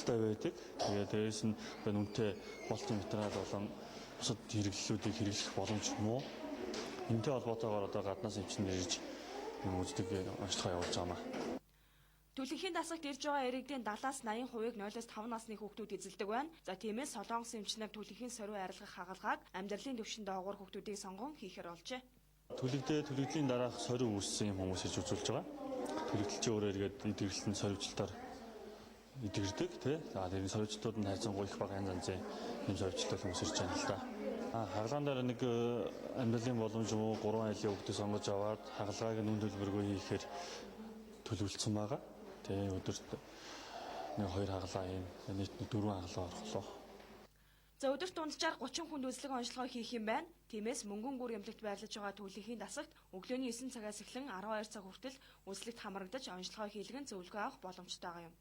хангалттай байдаг. Тэгээ дээрээс нь одоо нүнтэй болтын материал болон бусад хэрэглэлүүдийг хэрэглэх боломж муу. Энэтэй холбоотойгоор одоо гаднаас эмчин ирж юм үздэг онцлогоо явуулж байгаа маа. Түлэнхийн дасагт ирж байгаа иргэдийн 70-аас 80%-ийг 0-5 насны хүүхдүүд эзэлдэг байна. За тиймээс Солонгос эмчнэр түлэнхийн сорив арилгах хагалгааг амьдралын түвшинд доогуур хүүхдүүдийг сонгон хийхээр болжээ. Түлэгдээ түлэгдлийн дараах сорив үүссэн юм хүмүүс ирж үзүүлж байгаа. Түлэгдэл чинь өөрөө эргээд эдгэрлэн сорвчлалтаар эдгэрдэг тий. За тэр сорвчлтууд нь хайцангуй их бага янз янзын юм сорвчлалтай хүмүүс ирж байна л да. Хагалгаан дээр нэг амьдралын боломж юм уу 3 айлын хүүхдээ сонгож аваад хагалгааг нүн төлбөргүй хийхээр төлөвлөсөн байгаа. Тэгээ өдөрт нэг 2 хагалгаа юм нийт 4 хагалгаа орох болов. За өдөрт дунджаар 30 хүнд үзлэг онцлогоо хийх юм байна. Тиймээс мөнгөн гүр эмнэлэгт байрлаж байгаа түлэнхийн дасагт өглөөний 9 цагаас эхлэн 12 цаг хүртэл үзлэгт хамрагдаж онцлогоо хийлгэн зөвлөгөө авах боломжтой байгаа юм.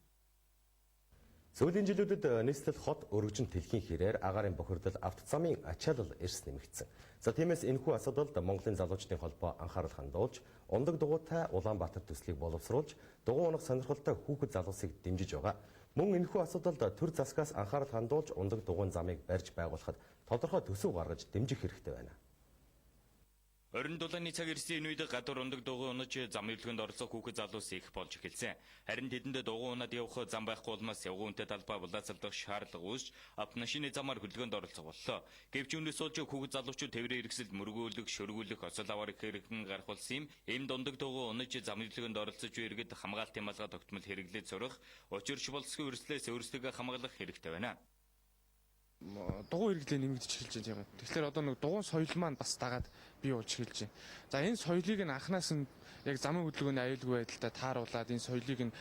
Сүүлийн жилүүдэд нийслэл хот өргөжин дэлхийн хэрээр агаарын бохирдол автозамын ачаалал эрс нэмэгдсэн. За тиймээс энэхүү асуудалд Монголын залуучдын холбоо анхаарал хандуулж, ундаг дугуйтай Улаанбаатар төслийг боловсруулж, дугуй унах сонирхолтой хүүхэд залуусыг дэмжиж байгаа. Мөн энэхүү асуудалд төр засгаас анхаарал хандуулж, ундаг дугуйн замыг барьж байгуулахад тодорхой төсөв гаргаж дэмжих хэрэгтэй байна. Орон дулааны цаг ирсэн энэ үед гадуур ундаг дугуй унаж зам хөдөлгөөнд оролцох хүүхэд залуус их болж эхэлсэн. Харин тэдэнд дугуй унаад явах зам байхгүй улмаас явган үнэтэй талбай булаацалдах шаардлага үүсч автомашины замаар хөдөлгөөнд оролцох боллоо. Гэвч үүнээс болж хүүхэд залуучууд тээврийн хэрэгсэлд мөргөөлөх, шөргүүлэх, осол аваар хэрэгэн гарах болсон юм. Эмд ундаг дугуй унаж зам хөдөлгөөнд оролцож буй иргэд хамгаалтын малгай тогтмол хэрэглэж сурах, учирч боловсгүй өрслөөс өөрсдөө хамгаалах хэрэгтэй байна. Дугуй хэрэглээ нэмэгдэж эхэлж байна тийм үү. Тэгэхээр одоо нэг дугуйн соёл маань бас дагаад бий болж эхэлж байна. За энэ соёлыг нь анханаас нь яг замын хөдөлгөөний аюулгүй байдалтай тааруулаад энэ соёлыг нь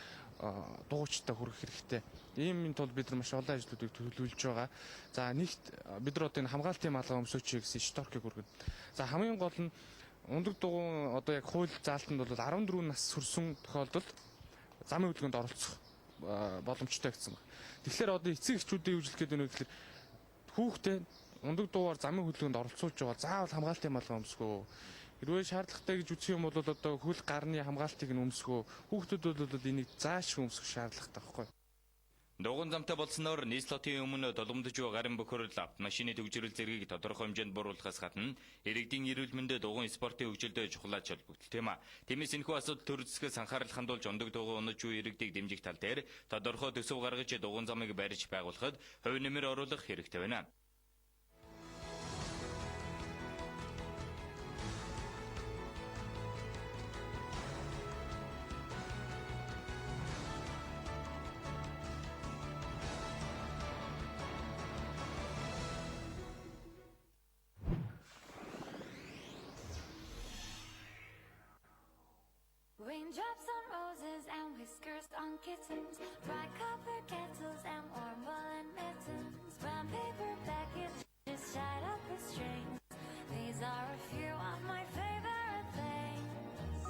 дугуйчтай хүргэх хэрэгтэй. Иймийн тулд бид нар маш олон ажлуудыг төлөвлөж байгаа. За нэгт бид нар одоо энэ хамгаалтын малгай өмсөөч гэсэн шторкийг хүргэнэ. За хамгийн гол нь ундаг дугуйн одоо яг хууль заалтанд бол 14 нас хүрсэн тохиолдолд замын хөдөлгөөнд оролцох боломжтой гэсэн байна. Тэгэхээр одоо эцэг эхчүүдийн юу хэлэх гээд байна вэ гэхээр хүүхдээ ундаг дуугаар замын хөдөлгөөнд оролцуулж байгаа заавал хамгаалтын малгай өмсгөө. Хэрвээ шаардлагатай гэж үзэх юм бол одоо хөл гарны хамгаалтыг нь өмсгөө. Хүүхдүүд бол энийг заашгүй өмсөх шаардлагатай байхгүй. Дугуйн замтай болсноор нийслэл хотын өмнө долгомдож буй гарын бохирдол автомашины төгжрөл зэргийг тодорхой хэмжээнд бууруулахаас гадна иргэдийн эрүүл мэндэд дугуйн спортын хөгжилдөө чухал ач холбогдолтой юм а. Тиймээс энэхүү асуудал төр засгаас анхаарал хандуулж ундаг дугуй унаж буй иргэдийг дэмжих тал дээр тодорхой төсөв гаргаж дугуйн замыг барьж байгуулахад хувь нэмэр оруулах хэрэгтэй байна. Raindrops on roses and whiskers on kittens, bright copper kettles and warm woolen mittens, brown paper packages tied up with strings. These are a few of my favorite things.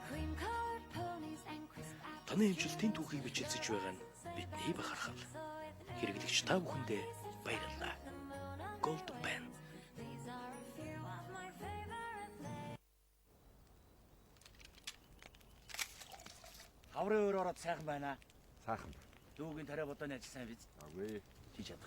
Cream-colored ponies and crisp apples. Таны хэмжилтийн түүхийг бичилцэж байгаа нь бидний бахархал. Хэрэглэгч та бүхэндээ баярлалаа. Golden Pen. These are a few of my favorite things. Хаврын өөр ороод сайхан байна. Сайхан. Дүүгийн тариа бодооны ажил сайн биз? Аггүй. Чи чадах юм